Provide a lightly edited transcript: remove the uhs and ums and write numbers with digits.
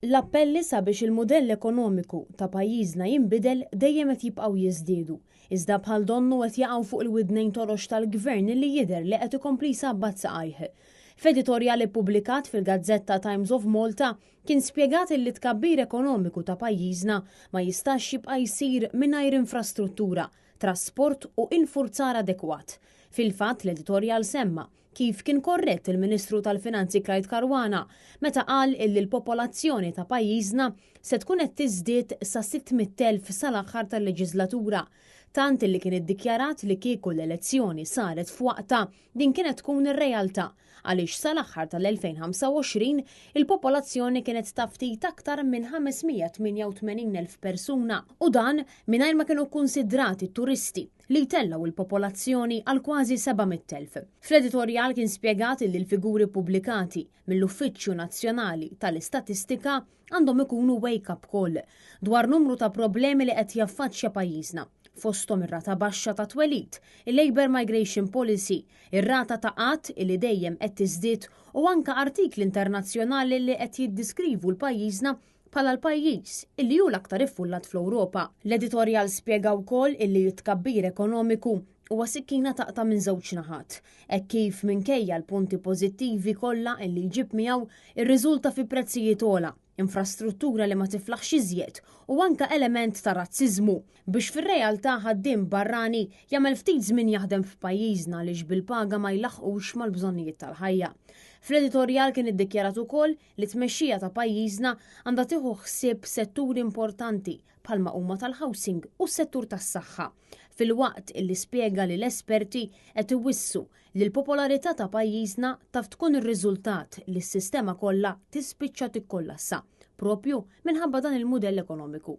L-appelli sabiex il-mudell ekonomiku ta' pajjiżna jinbidel dejjem qed jibqgħu jiżdiedu, iżda bħal donnu qed jaqgħu fuq il-widnejn torox tal-Gvern li jidher li qed ikompli jsabbat saqajh. F'editorjal ippubblikat fil-gazzetta Times of Malta kien spjegat illi t-tkabbir ekonomiku ta' pajjiżna ma jistax jibqa' jsir mingħajr infrastruttura, trasport u infurzar adekwat. Fil-fatt l-editorjal semma kif kien korrett il-Ministru tal-Finanzi Clyde Caruana meta qal illi l-popolazzjoni ta' pajjiżna se tkun qed tiżdied sa 600,000 sal-aħħar tal-leġiżlatura, tant illi kien iddikjarat li kieku l-elezzjoni saret f'waqtha din kienet tkun ir-realtà għaliex sal-aħħar tal-2025 il-popolazzjoni kienet ta' ftit aktar minn 588,000 persuna u dan mingħajr ma kienu kkunsidrati t-turisti li jtellgħu l-popolazzjoni għal kważi 700,000. Fl-editorjal kien spjegat illi l-figuri ppubblikati mill-Uffiċċju Nazzjonali tal-Istatistika għandhom ikunu wake-up call dwar numru ta' problemi li qed jaffaċċja pajjiżna, fosthom ir-rata baxxa ta' twelid, il-Labour Migration Policy, ir-rata ta' qgħad illi dejjem qed tiżdied u anke artikli internazzjonali li qed jiddiskrivu l-pajjiżna bħala l-pajjiż illi hu l-aktar iffullat fl-Ewropa. L-editorjal spjega wkoll illi t-tkabbir ekonomiku huwa sikkina taqta' minn żewġ naħat, hekk kif minkejja l-punti pożittivi kollha illi jġib miegħu irriżulta fi prezzijiet ogħla, infrastruttura li ma tiflaħx iżjed u anke element ta' razziżmu biex fir-realtà ħaddiem barrani jagħmel ftit żmien jaħdem f'pajjiżna għaliex bil-paga ma jlaħħqux mal-bżonnijiet tal-ħajja. Fl-editorjal kien iddikjarat ukoll li t-tmexxija ta' pajjiżna għandha tieħu ħsieb setturi importanti bħalma huma tal-housing u s-settur tas-saħħa, filwaqt illi spjega li l-esperti qed iwissu li l-popolarità ta' pajjiżna taf tkun ir-riżultat li s-sistema kollha tispiċċa tikkollassa, proprju minħabba dan il-mudell ekonomiku.